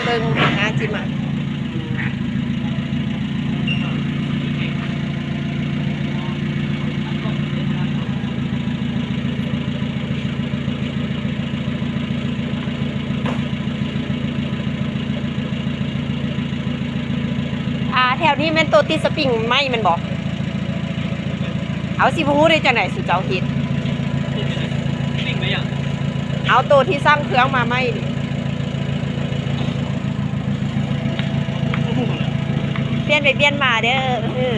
ເບິ່ງຫາຊິມາ ອ່າ ແຖວນີ້ແມ່ນໂຕຕິດສະປຣິງໄມ້ແມ່ນບໍ່? ເອົາ ຊິບໍ່ຮູ້ໄດ້ຈັ່ງໃດ ສູ່ເຈົ້າເຮັດ ເອົາໂຕທີ່ສັ່ງເຄື່ອງມາໃໝ່ນີ້ ປ່ຽນໄປປ່ຽນມາເດີ ເອີ.